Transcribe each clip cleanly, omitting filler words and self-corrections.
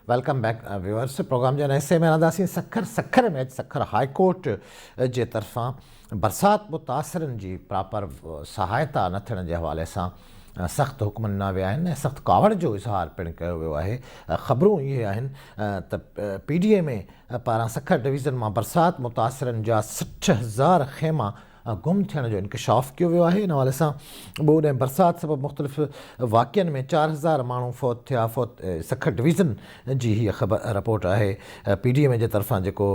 Welcome back viewers programme جي ان حصي ۾ هلنداسين سکر سکر ۾ اڄ سکر هاء ڪورٽ جي طرفان برسات متاثرن جي پراپر سهائتا نه ٿيڻ جي حوالي سان سخت حڪم ڏنا ويا آهن ۽ سخت ڪاوڙ جو اظهار پڻ ڪيو ويو آهي خبرون اهي آهن ته پي ڊي ايم اي پاران سکر ڊويزن مان برسات متاثرن جا 60000 خيما گم ٿيڻ جو انڪشاف ڪيو ويو آهي ان حوالي سان ٻوڏ ۽ برسات سبب مختلف واقعن ۾ 4000 ماڻهو فوت ٿيا فوت سکر ڊويزن جي هيء خبر رپورٽ آهي پي ڊي ايم اي جي طرفان جيڪو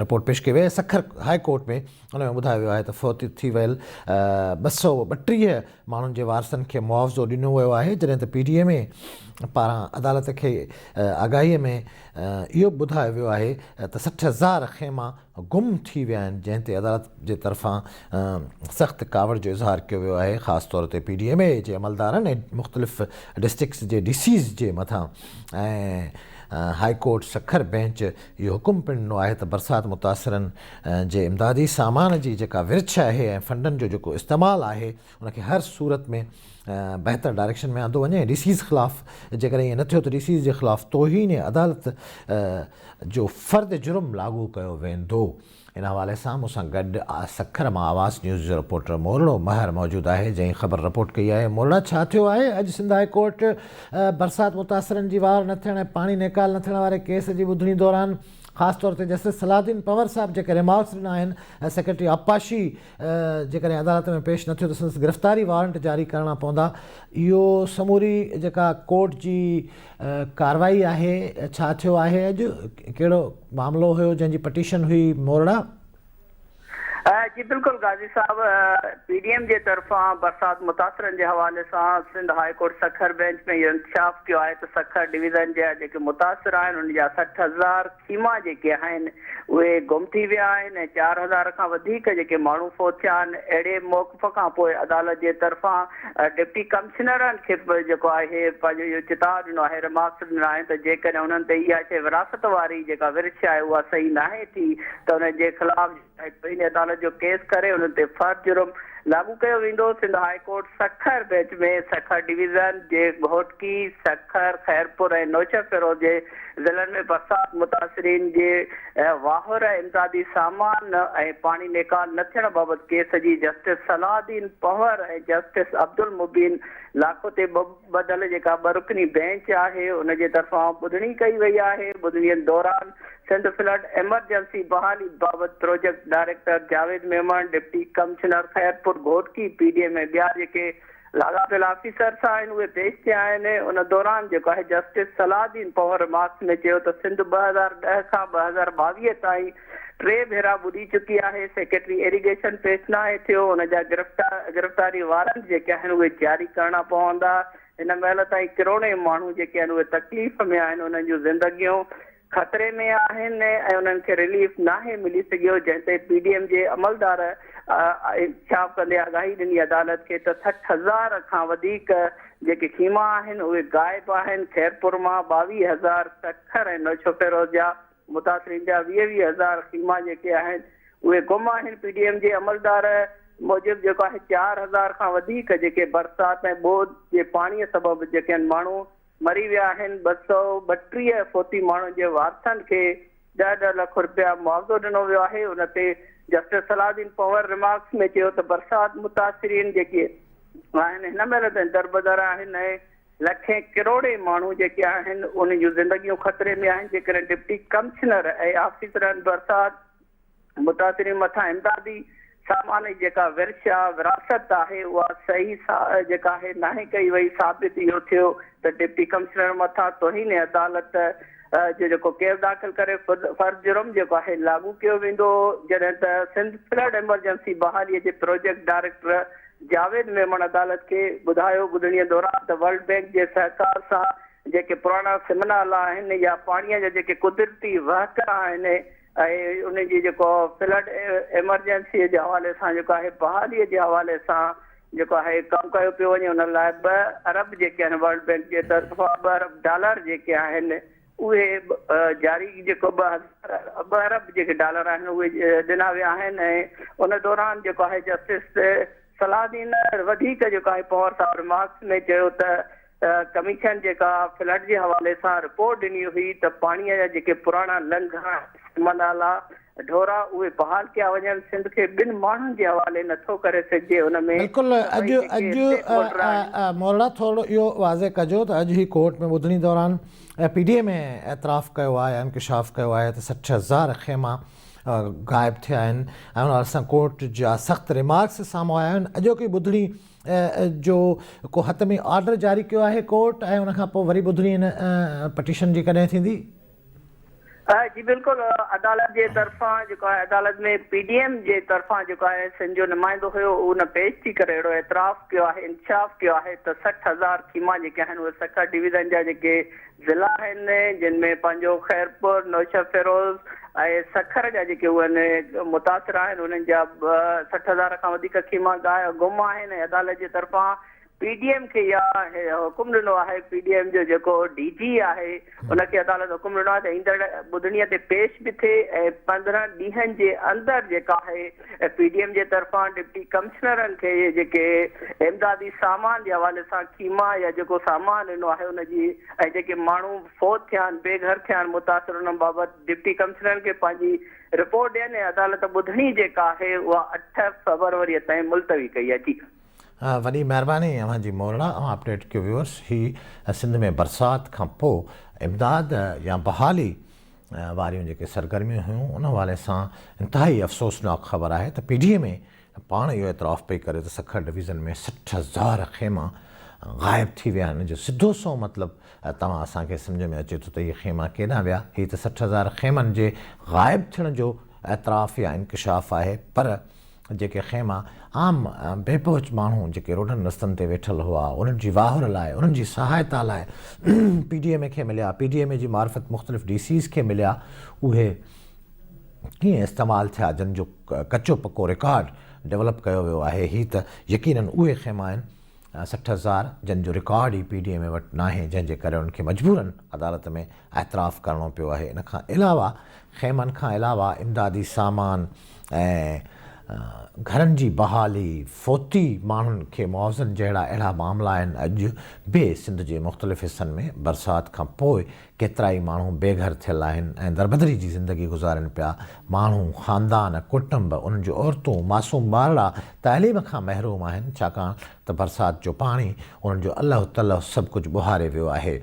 رپورٽ پيش ڪئي وئي آهي سکر هاء ڪورٽ ۾ ان ۾ ٻڌايو ويو آهي ته فوت ٿي ويل 232 ماڻهن جي وارثن کي معاوضو ڏنو ويو آهي جڏهن ته پي ڊي ايم اي پاران عدالت کي آگاهي ۾ اهو به ٻڌايو ويو آهي ته 60 هزار خيما گم ٿي ويا آهن جنهن تي عدالت جي طرفان سخت ڪاوڙ جو اظهار ڪيو ويو آهي خاص طور تي پي ڊي ايم اي جي عملدارن ۽ مختلف ڊسٽرڪٽس جي ڊي سيز جي مٿان ۽ هائي ڪورٽ سکر بينچ اهو حڪم پڻ ڏنو آهي ته برسات متاثرن جي امدادي سامان جي جيڪا ورڇ آهي ۽ فنڊن جو جيڪو استعمال آهي ان کي هر صورت ۾ بهتر ڊائريڪشن ۾ آندو وڃي ۽ ڊي سيز خلاف جيڪڏهن ائين نه ٿيو ته ڊي سيز جي خلاف توهين عدالت جو فرد جرم لاڳو ڪيو ويندو. ان حوالي سان مون سان گڏ سکر مان آواز نيوز جو رپورٽر مورڙو مهر موجود آهي جنهن خبر رپورٽ ڪئي آهي. مورڙا ڇا ٿيو آهي اڄ سنڌ هاء ڪورٽ برسات متاثرن جي واهر نه ٿيڻ ۽ پاڻي نيڪال نه ٿيڻ واري ڪيس جي ٻڌڻي دوران خاص طور تي جسٽس صلاح الدين پنور صاحب جيڪي ريمارڪس ڏنا آهن سيڪريٽري آبپاشي جيڪڏهن عدالت ۾ پيش نه ٿيو ته سندس گرفتاري وارنٽ جاري ڪرڻا پوندا. اهو سموري جيڪا ڪورٽ جي ڪارروائي آهي ڇا ٿيو آهي اڄ ڪهڙو معاملو هيو جنهن جي پٽيشن هئي مورڙا. جي بلڪل غازي صاحب پي ڊي ايم جي طرفان برسات متاثرن جي حوالي سان Sindh high court Sukkur bench ۾ اهو انڪشاف ڪيو آهي ته سکر ڊويزن جا جيڪي متاثر آهن انهن جا 60 هزار خيما جيڪي آهن اهي گم ٿي ويا آهن ۽ 4000 کان وڌيڪ جيڪي ماڻهو فوت ٿيا آهن اهڙي موقف کان پوء عدالت جي طرفان ڊپٽي ڪمشنرن کي به جيڪو آهي پنهنجو اهو چتاء ڏنو آهي رمارڪس ڏنا آهن ته جيڪڏهن انهن تي اها شيء وراثت واري جيڪا ورڇ آهي اها صحيح ناهي ٿي ته انهن جي خلاف توهين عدالت جو ڪيس ڪري انهن تي فرد جرم لاڳو ڪيو ويندو Sindh high court Sukkur bench ۾ Sukkur division جي گهوٽڪي، سکر، خيرپور ۽ نوشهرفيروز جي ضلعن ۾ برسات متاثرين جي واهر امدادي سامان ۽ پاڻي نيڪال نه ٿيڻ بابت ڪيس جي جسٽس صلاح الدين پنهور ۽ جسٽس عبدالمبين لاکو تي ٻڌل جيڪا ٻه رڪني بئنچ آهي ان جي طرفان ٻڌڻي ڪئي وئي آهي ٻڌڻي دوران سنڌ فلڊ ايمرجنسي بحالي بابت project director Javed Memon, deputy commissioner Khairpur Ghotki, P D M ۽ ٻيا جيڪي لاڳاپيل آفيسرس آهن اهي پيش ٿيا آهن ان دوران جيڪو آهي جسٽس صلاح الدين پنهور رمارڪس ۾ چيو ته سنڌ 2010 کان 2022 تائين ٽي ڀيرا ٻڏي چڪي آهي سيڪريٽري ايريگيشن پيش ناهي ٿيو ان جا گرفتاري وارنٽ جيڪي آهن اهي جاري ڪرڻا پوندا هن مهل تائين ڪروڙين ماڻهو جيڪي آهن اهي تڪليف ۾ آهن انهن جون زندگيون خطري ۾ آهن ۽ انهن کي رليف ناهي ملي سگهيو جنهن تي پي ڊي ايم جي عملدار انڪشاف ڪندي آگاهي ڏني عدالت کي ته 60 هزار کان وڌيڪ جيڪي خيما آهن اهي غائب آهن خيرپور مان 22 هزار سکر ۽ نوشهروفيروز جا متاثرين جا 20 20 هزار خيما جيڪي آهن اهي گم آهن پي ڊي ايم جي عملدار موجب جيڪو آهي 4000 کان وڌيڪ جيڪي برسات ۽ ٻوڏ جي پاڻي سبب جيڪي آهن ماڻهو مري ويا آهن، 232 فوتي ماڻهن جي وارثن کي ڏهه ڏهه لک رپيا معاوضو ڏنو ويو آهي، ان تي جسٽس صلاح الدين پنهور رمارڪس ۾ چيو ته برسات متاثرين جيڪي آهن هن مهل تائين دربدر آهن ۽ لکين ڪروڙين ماڻهو جيڪي آهن انهن جون زندگيون خطري ۾ آهن، جيڪڏهن ڊپٽي ڪمشنر ۽ آفيسرن برسات متاثرين مٿان امدادي سامان جي جيڪا ورڇ آ، وراثت آهي، اها صحيح جيڪا آهي ناهي ڪئي وئي، ثابت اهو ٿيو ته ڊپٽي ڪمشنر مٿان توهين عدالت جو جيڪو ڪيس داخل ڪري فرد جرم جيڪو آهي لاڳو ڪيو ويندو، جڏهن ته سنڌ فلڊ ايمرجنسي بحالي جي پروجيڪٽ ڊائريڪٽر جاويد ميمڻ عدالت کي ٻڌايو ٻڌڻي دوران ته ورلڊ بئنڪ جي سهڪار سان جيڪي پراڻا سم نالا آهن يا پاڻي جا جيڪي قدرتي وهڪرا آهن ۽ ان جي جيڪو فلڊ ايمرجنسي جي حوالي سان جيڪو آهي بحالي جي حوالي سان جيڪو آهي ڪم ڪيو پيو وڃي ان لاء 2 ارب جيڪي آهن ورلڊ بئنڪ جي طرفان 2 ارب ڊالر جيڪي آهن اهي جاري جيڪو 2 ارب جيڪي ڊالر آهن اهي ڏنا ويا آهن ۽ ان دوران جيڪو آهي جسٽس صلاح الدين وڌيڪ جيڪو آهي پنهور صاحب رمارڪس ۾ چيو ته ڪميشن جيڪا فلڊ جي حوالي سان رپورٽ ڏني هئي ته پاڻي جا جيڪي پراڻا لنگهه سم نالا ڍورا اهي بحال ڪيا وڃن، سنڌ کي ٻن ماڻهن جي حوالي نٿو ڪري سگهجي ان ۾ بلڪل اڄ سڀئي جيڪي اڄ اسٽيڪ هولڊر آهن. مورڙا ٿورڙو اهو واضح ڪجو ته اڄ هي ڪورٽ ۾ ٻڌڻي دوران پي ڊي ايم اي اعتراف ڪيو آهي انڪشاف ڪيو آهي ته 60,000 خيما غائب ٿيا آهن ۽ ان حوالي سان ڪورٽ جا سخت ريمارڪس سامهون آيا آهن اڄوڪي ٻڌڻي جو ڪو حتمي آرڊر جاري ڪيو آهي ڪورٽ ۽ ان کان پوء وري ٻڌڻي ان پٽيشن جي ڪڏهن ٿيندي؟ جي بلڪل عدالت جي طرفان جيڪو آهي عدالت ۾ پي ڊي ايم جي طرفان جيڪو آهي سنڌ جو نمائندو هيو ان پيش ٿي ڪري اهڙو اعتراف ڪيو آهي انڪشاف ڪيو آهي ته 60 هزار خيما جيڪي آهن اهي سکر ڊويزن جا جيڪي ضلعا آهن جن ۾ پنهنجو خيرپور نوشهرفيروز ۽ سکر جا جيڪي اهي متاثر آهن انهن جا 60 هزار کان وڌيڪ خيما گم آهن ۽ عدالت جي طرفان پي ڊي ايم کي اها حڪم ڏنو آهي، پي ڊي ايم جو جيڪو ڊي جي آهي ان کي عدالت حڪم ڏنو آهي ته ايندڙ ٻڌڻي تي پيش به ٿئي ۽ 15 ڏينهن جي اندر جيڪا آهي پي ڊي ايم جي طرفان ڊپٽي ڪمشنرن کي جيڪي امدادي سامان جي حوالي سان خيما يا جيڪو سامان ڏنو آهي ان جي ۽ جيڪي ماڻهو فوت ٿيا آهن بي گهر ٿيا آهن متاثر انهن بابت ڊپٽي ڪمشنرن کي پنهنجي رپورٽ ڏين ۽ عدالت ٻڌڻي جيڪا آهي اها 8 فيبروري تائين ملتوي ڪئي آهي جي. وڏي مهرباني اوهان جي مورڙا اوهان اپڊيٽ ڪيو ويورس هي سنڌ ۾ برسات کان پو امداد يا بحالي واريون جيڪي سرگرميون هيون ان حوالي سان انتهائي افسوسناڪ خبر آهي ته پي ڊي ايم اي پاڻ اهو اعتراف پئي ڪري ته سکر ڊويزن ۾ 60 هزار خيما غائب ٿي ويا آهن جو سڌو سنئون مطلب توهان اسان کي سمجهه ۾ اچي ٿو ته اهي خيما ڪيڏانهن ويا هي ته 60 هزار خيمن جي غائب ٿيڻ جو اعتراف يا انڪشاف آهي پر جيڪي خيما عام بي پهچ ماڻهو جيڪي روڊن رستن تي ويٺل هئا انهن جي واهر لاء انهن جي سهائتا لاء پي ڊي ايم اي کي مليا پي ڊي ايم اي جي معرفت مختلف ڊي سيز کي مليا اهي ڪيئن استعمال ٿيا جن جو ڪچو پڪو رڪارڊ ڊولپ ڪيو ويو آهي هي ته يقينن اهي خيما آهن 60 هزار جن جو رڪارڊ ئي پي ڊي ايم اي وٽ ناهي جنهن جي ڪري انهن کي مجبورن عدالت ۾ اعتراف ڪرڻو پيو آهي ان کان علاوه خيمن کان علاوه امدادي سامان ۽ گهرن جي بحالي فوتي ماڻهن کي معاوضن جهڙا اهڙا معاملا آهن اڄ به سنڌ جي مختلف حصن ۾ برسات کان پوء ڪيترائي ماڻهو بي گهر ٿيل آهن ۽ دربدري جي زندگي گذارين پيا، ماڻهو، خاندان، ڪٽنب، انهن جون عورتون، معصوم ٻارڙا تعليم کان محروم آهن، ڇاڪاڻ ته برسات جو پاڻي انهن جو الهه تلهه سڀ ڪجهه ٻهاري ويو آهي.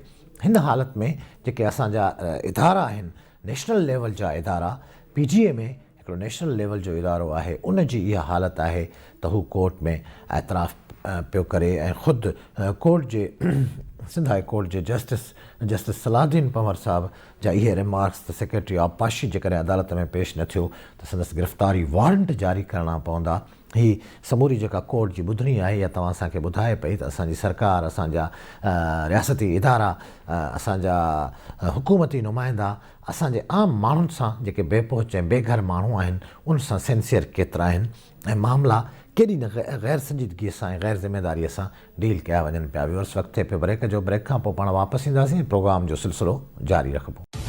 هن حالت ۾ جيڪي اسان جا ادارا آهن، نيشنل ليول جا ادارا، پي ڊي ايم اي هڪڙو نيشنل ليول جو ادارو آهي ان جي اها حالت آهي ته هو ڪورٽ ۾ اعتراف پيو ڪري ۽ خود ڪورٽ جي سنڌ هاء ڪورٽ جي جسٽس جسٽس صلاح الدين پنهور صاحب جا اهي ريمارڪس ته سيڪريٽري آبپاشي جيڪڏهن عدالت ۾ پيش نه ٿيو ته سندس گرفتاري وارنٽ جاري ڪرڻا پوندا هي سموري جيڪا ڪورٽ جي ٻڌڻي آهي اها توهان اسان کي ٻڌائي پئي ته اسان جي سرڪار اسان جا رياستي ادارا اسان جا حڪومتي نمائندا اسان جي عام ماڻهن سان جيڪي بي پهچ ۽ بي گهر ماڻهو آهن ان سان سنسيئر ڪيترا آهن ۽ معاملا ڪيڏي نه غير سنجيدگي سان ۽ غير ذميداري سان ڊيل ڪيا وڃن پيا. ويورس وقت ٿئي پيو بريڪ جو، بريڪ کان پوء پاڻ واپس اينداسين ۽ پروگرام جو سلسلو جاري رکبو.